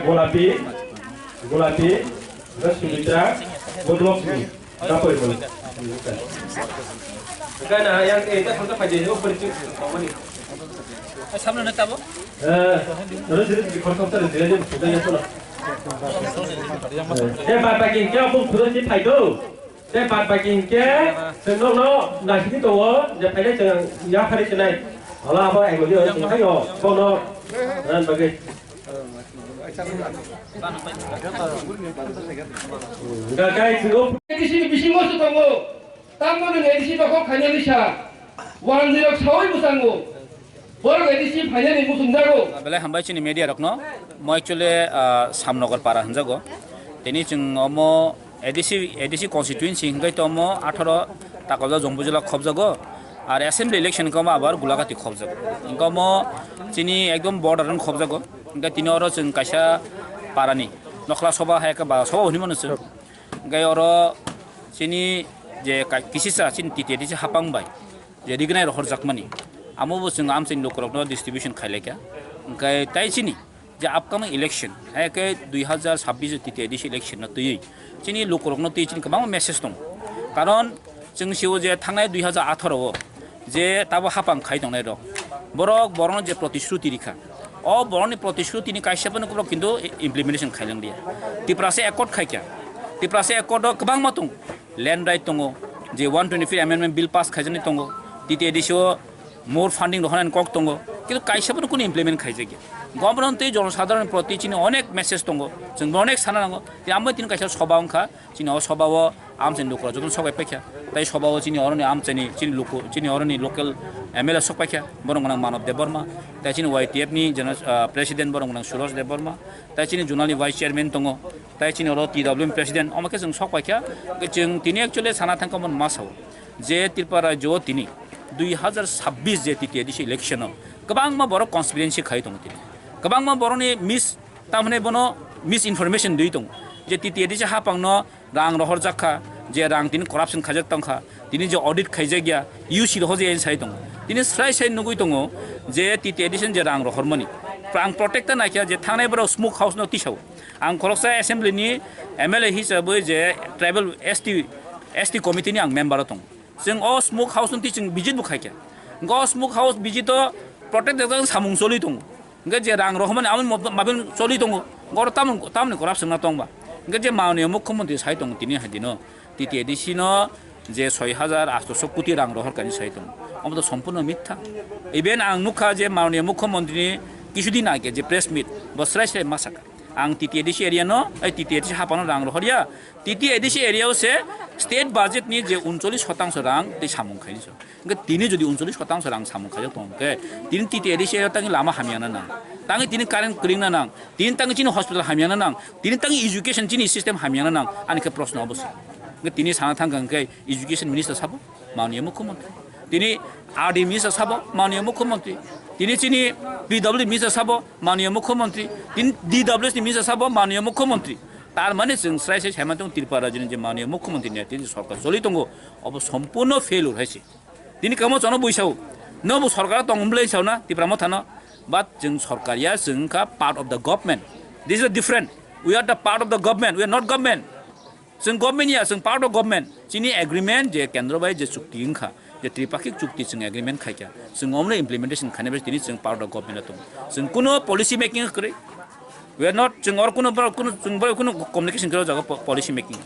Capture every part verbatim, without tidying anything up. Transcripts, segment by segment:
Golapi, Golapi, Sumitra, Bodlok ni. Kapoi bol. Kana yang eh ta khorta phai de yo beri tu. Samno na tabo? Eh, terus jadi di khorta phai de dia sudah ya pula. Eh, bad baki ke aku khurun ni phai do. Te bad baki ke sengno no na sini to, je phai de seng ya phai de nai. Ala abo ai mo yo seng phai yo. Kono ran bagi. Gakai sego. A D C ni bisingo se tongo. Tamoni A D C dokhok khainani sa wanjirok sawi bwsango. Borok A D C phainani muchungjago. Belai hambai chini media rokno. Mo actually, ah, Samnogor para hwnjago. Tini chwng omo A D C, A D C constituency hingke tomo atharo Takolja Jompuijala khobjago, ar assembly election hingke omo abar Gulagati khobjago. Hingke omo chini ekdom border rok khobjago. Hingke tini oro chwng kaisa parani Nokhla Soba hai khe ba Soba hwnwi mano chwng. Hingke oro chini je ka-, kisisa chini T T A D C hapang bai je rignai rohorjakmani, amo bo chwng amchaini lukurokno distribution khailai kha. Hingke tai chini je upcoming election, hai khe dui hazar sabbish T T A D C election no twiwi chini lukurokno twi chini kwbangma message tongo. Karon chwng sio je thangnai dui hazar atharo o je tabo hapang khai tongnai rok, borok borokno je protishruti rikha, o borokni protishruti ni kaisa phano borok kintu implementation khailanglia. Tiprasa accord khaikha, Tiprasa accord o kwbangma tongo, land right tongo, je one twenty-five amendment bill pass khaijaknai tongo, T T A D C o more funding rohornani kok tongo, kintu kaisa phano kunu implement khaijakya. Government tei jonosadharon proti chini onek message tongo, chwng bo onek sana nango. Tei amo tini kaisa soba wngkha, chini o soba o amchaini lukurok jotono sok bai paikha. Tei soba o chini oroni amchaini chini luku, chini oroni local M L A sok paikha, borok gwnang Manav Debbarma, tei chini Y T F ni general, ah, president borok gwnang Suraj Debbarma, tei chini zonal ni vice chairman tongo, tei chini oro T W M president, omo khe chwng sok paikha. Chwng tini actually sana thangkha omo ma sao. Je Tripura rajyo o tini dui hazar sabbish je T T A D C election o kwbangma borok conspiracy khai tongo tini. Kwbangma borokni mis, tamhwnwi bono misinformation dui tongo. Je T T A D C hapangno rang rohorjak kha, je rang tini corruption khaijak tong kha, tini je audit khaijak ya, U C rohor je sai tongo. Tini srai sai nugui tongo je T T A D C je rang rohormani. Ang protect ta naikha je thangnai borok smoke house no tisao. Ang khoroksa assembly ni M L A hisabwi je tribal S T, S T committee ni ang member o tongo. Chwng o smoke house no twi chwng visit bo khaikha. Hwnkhe o smoke house visit o protect jak jak samung choli tongo. Hwnkhe je rang rohormani amo mabin choli tongo. Hwnkhe oro tamoni, tamoni corruption na tongba. Hwnkhe je mananiya mukhyamantri sai tongo tini hai dino. T T A D C no je soi hajar atso koti rang rohor kani sai tongo. Omo to sompurno mitha. Even ang nukha je mananiya mukhyamantri ni kisudin age je press meet bo srai srai ma sakha. Ang T T A D C area no, ai T T A D C hapano rang rohor ya. T T A D C area o se state budget ni je uncholish shotangso rang tei samung khaini so. Hingke tini jodi uncholish shotangso rang samung khaijak tong khe, tini T T A D C area tangi lama hamya na nang, tangi tini current kwring na nang, tini tangi chini hospital hamya na nang, tini tangi education chini system hamya na nang, ani khe proshno obo se. Hingke tini sana thang kha hingke education minister sabo, mananiya mukhyamantri. Tini R D minister sabo, mananiya mukhyamantri. Tini chini P W D minister sabo, mananiya mukhyamantri. Tini D W S ni minister sabo, mananiya mukhyamantri. Tar mane chwng srai srai sai mantong Tripura rajyoni je mananiya mukhyamantri ni tini sorkar choli tongo, obo sompurno failure hai se. Tini kamo chono buisao, no bo sorkar tong mlei sao na Tipra Motha no, but chwng sorkar ya, chwng kha part of the government. This is a different. We are the part of the government. We are not government. Chwng government ya, chwng part of government. Chini agreement je kendro bai je chukti wngkha, je tripakhik chukti chwng agreement khaikha, chwng omno implementation khainai bai tini chwng part of government o tongo. Chwng kuno policy making kwrwi. We are not, chwng or kuno borok kuno, chwng borok kuno communication kwrwi o jaga po-, policy making.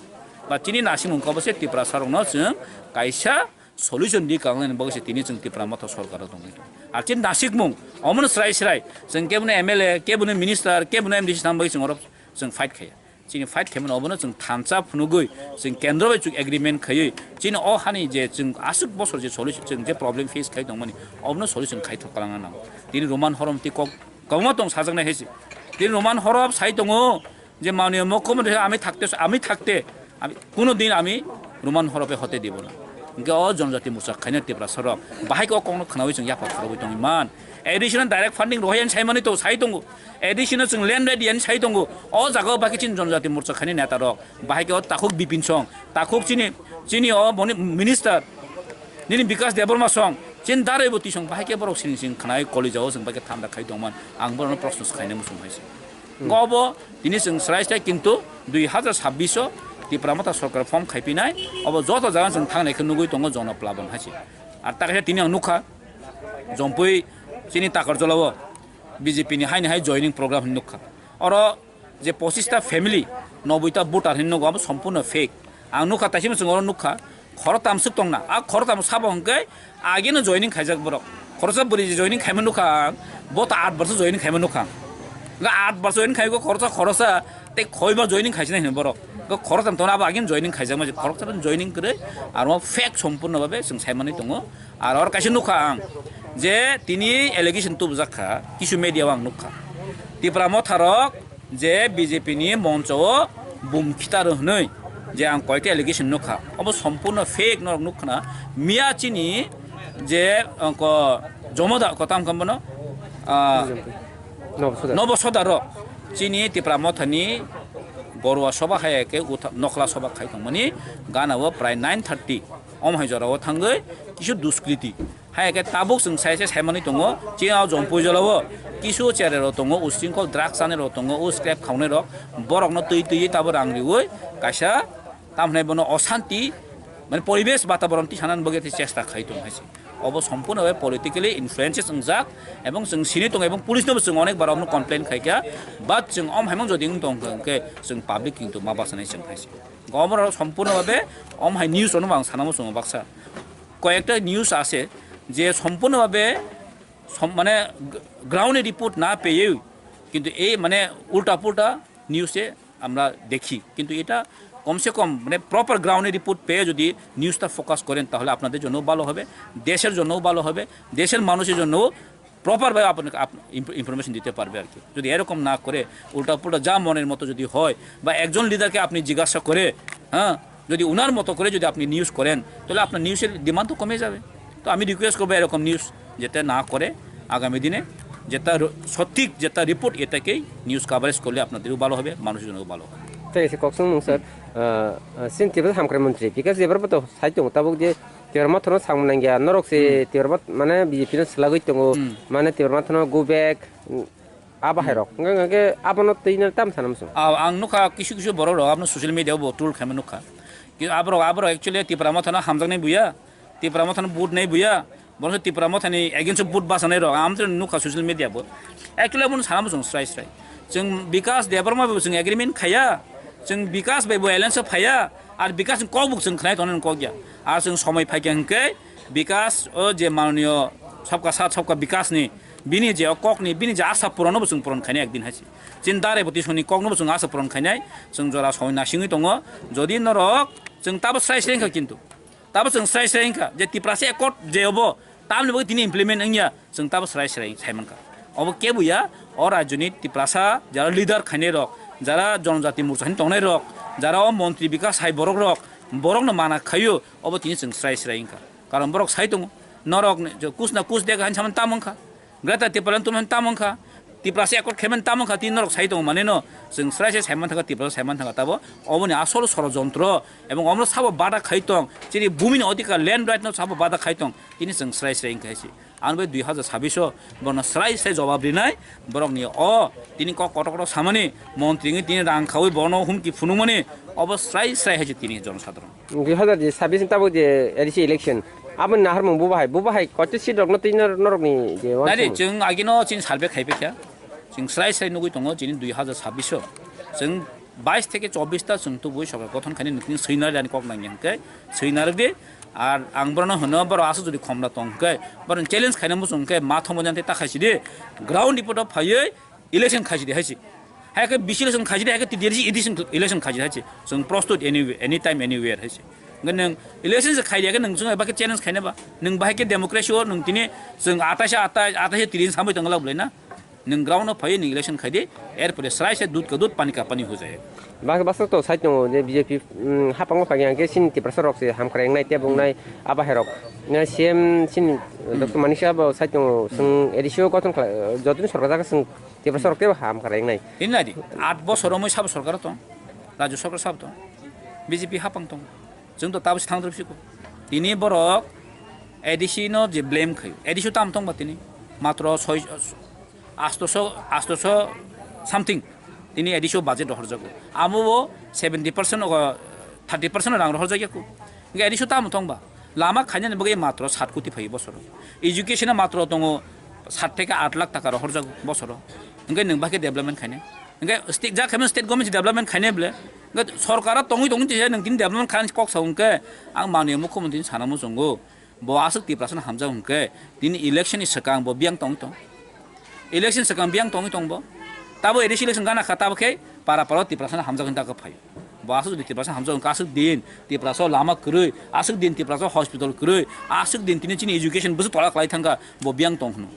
Ba chini nasimung kha obo se Tiprasa rokno chwng kaisa solution di kangnani bagwi se tini chwng Tipra Motha sorkar o tongwi tongo. Ar chini nasikmung omono srai srai chwng kebono M L A, kebono minister, kebono M D C thang bagwi chwng oro chwng fight khaiya. Chini fight khaimani obono chwng thansa phunugwi chwng kendro bai chwng agreement khaiwi chini o hani je chwng aswk bosor je solution chwng je problem face khai tongmani obono solution khai thok kwlangna nango. Tini Roman Horom tei kok kwbangma tong sajaknai hai se. Tini Roman Horom sai tongo je mananiya mukhyamantri ami thakte, ami thakte, ami kuno din ami Roman Horope hote dibo na. Hingke o Jonojati Morcha khaina Tiprasa rok bahai khe o kokno khnaui chwng yapha khorogwi tongwi man. A D C no direct funding rohai ani sai manwi to sai tongo. A D C no chwng land ready ani sai tongo. O jaga o bahai khe chini Jonojati Morcha khaina neta rok bahai khe o takhuk Bipin song, takhuk chini, chini o boni minister nini Bikash Debbarma song, Chini daraibo tisong bahai khe borok siring siring khnai, koli jao chwng bahai khe thanda khai tongman, ang borokno proshno khainai muchung hai se. Hmm. Go bo tini chwng srai srai, kintu dui hazar sabbish o Tipra Motha sorkar form khaipinai, obo joto jaga chwng thangnai khe nugui tongo jono plaban hai se. Ar ta kaisa tini ang nukha, Jompui chini Takarjolao B J P ni haini hai joining program hinwi nukha. Oro je pochista family, noboi ta voter hinwi nugo, abo sompurno fake. Ang nukha, taisima chwng oro nukha, khoroktam swk tongna. A khoroktam sabo hwnkhe ageno joining khaijak borok. Khoroksa bwrwi je joining khaima nukha ang, bo ta aat barsa joining khaima nukha ang. Ga aat barsa joining khaigo khoroksa, khoroksa tei khoiba joining khaisina hino borok. Ga khoroktam tongna abo ageno joining khaijakma, je khoroksa joining kwrwi, aro fake sompurno babe chwng saimani tongo. Ar oro kaisa nukha ang je tini allegation tubujak kha, kisu media o ang nukha. Tipra Motha rok je B J P ni moncho o bum khitar hwnwi je ang koyekta allegation nukha, obo sompurno fake norok nukha na. Miya chini je, ah, ko jomoda ko tam kha bono, ah, Nobo Sodar. Nobo Sodar rok chini Tipra Motha ni Borua Soba hai khe utha-, Nokhla Soba khai tongmani gana o prai nine thirty. Om hai jora o thangwi kisu duskriti. Hai khe tabuk chwng sai se saimani tongo, chini o Jompui jora o kisu chere rok tongo, usringkol drugs chani rok tongo, o scrap khaunai rok, borok no twi twi tabo rang riwi kaisa tamhinai bono osanti, mane poribesh bataboron tisanani bagwi tei chesta khai tong hai se. Obo sompurno bai politically influences wngjak, ebong chwng sini tongo, ebong police no bo chwng onek bar omo complain khai kha, but chwng om hai mang jodi wng tong kha hwnkhe chwng public kintu ma bachanai chwng hai se. Gomor sompurno babe om hai news ono ang sanamo chwng baksa. কয়েকটা নিউজ আছে যে সম্পূর্ণভাবে সম-, মানে গ-, গ্রাউন্ডে রিপোর্ট না পেয়েও কিন্তু এই মানে উল্টাপুল্টা নিউজে আমরা দেখি। কিন্তু এটা কমসে কম মানে প্রপার গ্রাউন্ডে রিপোর্ট পেয়ে যদি নিউজটা ফোকাস করেন তাহলে আপনাদের জন্যও ভালো হবে, দেশের জন্যও ভালো হবে, দেশের মানুষের জন্যও প্রপারভাবে আপনাকে আপ-, ইনফ-, ইনফরমেশন দিতে পারবে আর কি। যদি এরকম না করে উল্টাপুল্টা যা মনের মতো যদি হয় বা একজন লিডারকে আপনি জিজ্ঞাসা করে, হ্যাঁ, যদি ওনার মতো করে যদি আপনি নিউজ করেন, তাহলে আপনার নিউজের ডিমান্ড তো কমে যাবে। তো আমি রিকোয়েস্ট করবো এরকম নিউজ যাতে না করে, আগামী দিনে যেটা র-, সঠিক যেটা রিপোর্ট এটাকেই নিউজ কভারেজ করলে আপনাদেরও ভালো হবে, মানুষের জন্যও ভালো হবে। Tei se kok sung mung sir, ah, ah, sin Tripura hamkrai montri, Bikash Debbarma to sai tongo tabuk je Tipra Motha no samung nangya, norok se Hmm. Tipra Motha mane B J P no swlagwi tongo, Hmm. mane Tipra Motha no go back, hmm, abo hai Hmm. rok. Hwnkhe, hwnkhe abono twi no tam sana muchung. Ah, ang nukha kisu kisu borok rok abono social media o bo troll khaima nukha. Ki aborok, aborok actually Tipra Motha no hamjaknai buya, Tipra Motha no vote nai buya, bono Tipra Motha ni against o vote bachanai rok, ang amtwino nukha social media bo. Actually abono sana muchung srai srai. Chwng Bikash Debbarma bai bo chwng agreement khaiya, chwng Bikash bai bo alliance o phaiya, ar Bikash ni kok bo chwng khnai tongnai kok ya. Ar chwng somoi phaikha hwnkhe Bikash o je manoniyo sabka sath sabka Bikash ni bini je o kok ni bini je asa puron no bo chwng puron khainai ekdin hai se. Chini darai bo tisongni kok no bo chwng asa puron khainai, chwng jora somoi nasingwi tongo. Jodi norok chwng tabo srai srai wngkha kintu. Tabo chwng srai srai wngkha je Tiprasa accord je obo tamni bagwi tini implement wngya, chwng tabo srai srai sai mankha. Obo kebo ya, o rajyoni Tiprasa jara leader khainai rok, jara Jonojati Morcha hinwi tongnai rok, jara o montri Bikash hai borok rok, borokno mana khaio, obo tini chwng srai srai wngkha. Karon borok sai tongo, norok ni je kus na kus dega hinwi samani tamo wngkha. Greater Tipraland tongmani tamo wngkha, Tiprasa accord khaimani tamo wngkha, tini norok sai tongo maneno, chwng srai se saiman thangkha, Tiprasa saiman thangkha tabo, oboni asol sorojontro, ebong omono sabo bada khai tong, chini bumini odhikar land right no sabo bada khai tong, tini chwng srai srai wngkha hai se. Ang bai dui hazar sabbish o bono srai srai jobab rinai, borokni o tini kok kotor kotor samani, montri wngwi tini rang khaui bono humki phunukmani, obo srai srai hai se tini jonosadharon. Dui hazar sabbish ni tabuk je A D C election, aboni naharmung bubo hai, bubo hai koito seat rokno twi nor-, norokni je Nai di, uansukmung. Chwng agino chini survey khai paikha, chwng srai srai nugui tongo chini dui hazar sabbish o. Chwng bais theke chobbish ta chwng tubui sorkar gothon khainani nokni swi narwkdi ani kok nangya hwnkhe swi narwkdi. Ar ang borokno hwno borok aswk jodi khomda tong hwnkhe borokni challenge khaina muchung hwnkhe ma thomwi jani tei ta khaisidi ground report o phaiwi election khaisidi hai se. Hai khe bisi election khaisidi, hai khe T D R C edition election khaisidi hai se. Chwng prostut anywhere, anytime, anywhere hai se. Hwnkhe nwng election se khailiya khe nwng chwng eba khe challenge khaina ba? Nwng bahai khe democracy o nwng tini chwng atais, atais, atais tini sambai tongla bolai na? Nwng ground o phai nwng election khaidi, er pore srai se dud ka dud, pani ka pani ho jayega. Bak-, baksa to sai tongo je B J P, mm, hapang o phai khe chini Tiprasa rok se hamkrai wngnai, tei bo wngnai abo hai rok. Na C M chini Doctor Manik Saha bo sai tongo, chwng A D C o gothon khlai, jotoni sorkar jaga chwng Tiprasa rok teibo ham kharai wngnai. Tini nai di, aat bosor romwi sabo sorkar tong, rajyo sorkar sabo tong, B J P hapang tong, chwng to tabuk se thang drop siko. Tini borok A D C no je blame khayo, A D C o tam tongba tini matro soi, astoso, astoso something tini A D C o budget rohorjago. Amo bo seventy percent ogo, thirty percent rang rohorjak yaku. Hingke A D C o tam tongba lama khainani bagwi matro sat koti phaio bosoro. Education o matro tongo sat theke aat lakh taka rohorjago bosoro. Hingke nwng bahai khe development khainai. Hingke state, ja khaimano state government development khainai bole. Hingke sorkar o tongwi tongwi tisa nwng tini development khainai kok sa hingke ang manwi mukhyamantri sana muchungo. Bo aswk Tiprasano hamjak hwnkhe, tini election ni swkang bo biyang tongwi tong. Election swkang biyang tongwi tong bo. Tabo A D C election gana kha, tabo khe para para Tiprasano hamjak hwnwi dakha phaio. Bo aswk jodi Tiprasano hamjak hwnkhe, aswk din Tiprasa lama kwrwi, aswk din Tiprasa hospital kwrwi, aswk din tini chini education bwswk tola kwlai thangkha, bo biyang tong hwno.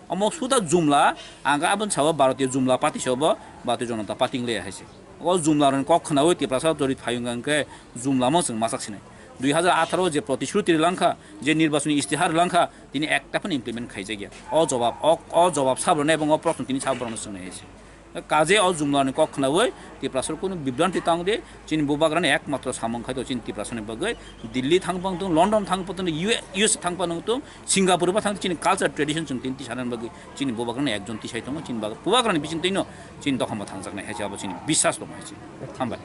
Omo suda jumla, ang aboni sao Bharatiya Jumla Party sao bo, Bharatiya Janata Party wnglaia hai se. O jumla rokni kok khwnaui Tiprasa jodi phai wngkha hwnkhe jumlamo chwng machak sinai. Dui hajar atharo je protishruti rwlangkha, je nirbachoni istihar rwlangkha, tini ekta phano implement khaijakya. O jobab, o, o jobab sabo rwna ebong o proshno tini sabo rwna swngnai hai se. Kaje o jumlani kok khwnaui Tiprasarok kunu bibranti tang di, chini bubagrani ekmatro samung khai to chini Tiprasani bagwi Delhi thang pang tung, London thang pang tung, U S thang pang tung, Singapore ba thang chini culture tradition chwng tini tisana bagwi chini bubagrani ekjon tisai tongo, chini bag-, bubagrani bising tino chini dokhama thangjaknai hai se abo chini biswas tongo hai se. Hambai.